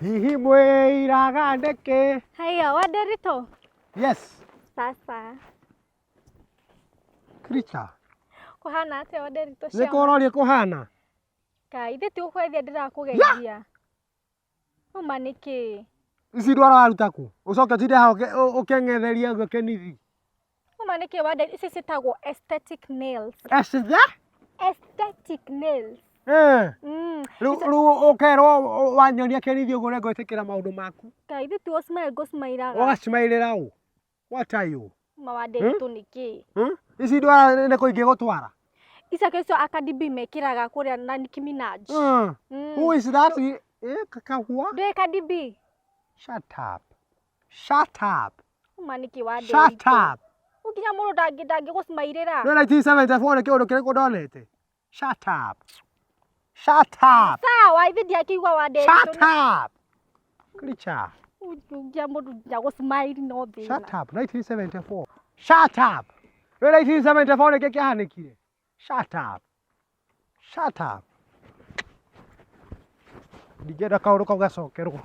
Hihi mwĩiraga nĩkĩ? Haya, Wanderitũ. Yes. Sasa. Creature. Kũhana atĩa Wanderitũ Nĩ kũroria kũhana? Kai, ithe ti gũkũgeithia ndĩrakũgeithia. Uma nĩkĩ? Ici ndwara waruta kũ? Ũcoke ũtinde haha ũkĩng'etheria ũguo kĩnithi. Uma nĩkĩ Wanderi? Ici ciĩtagwo aesthetic nails. Aesthetic? Aesthetic nails. Eh. Rĩu rĩu ũkerwo wanyonia kĩnithi ũguo nĩngwĩtĩkĩra maũndũ maku. Kai, ithe ti gũ-smile ngũ-smile-aga. Ũgacimairĩra ũ? What are you? Uma Wanderitũ nĩkĩ? Hmm? Ici ndwara nĩ kũ ingĩgũtwara? Ici akĩ icio a Cardi B mekĩraga kũrĩa na Nicki Minaj. Who is that? Eh, kakahua? Ndũĩ Cardi B? Shut up. Shut up. Uma nĩkĩ Wanderitũ? Shut up. Nginya mũndũ ndangĩ ndangĩgũcimairĩra. Nĩ 1974 nĩ kĩũndũ kĩrĩkũ ndonete? Shut up. Shut up. Sawa, ithe ndiakĩigua Wanderitũ. Shut up. Creature. Nginya mũndũ nginya gũcimairi no thĩna. Shut up. 1974. Shut up. Nĩ 1974 nĩkĩ kĩahanĩkire? Shut up. Shut up. Ndingĩenda kaũndũ kau gacokerwo.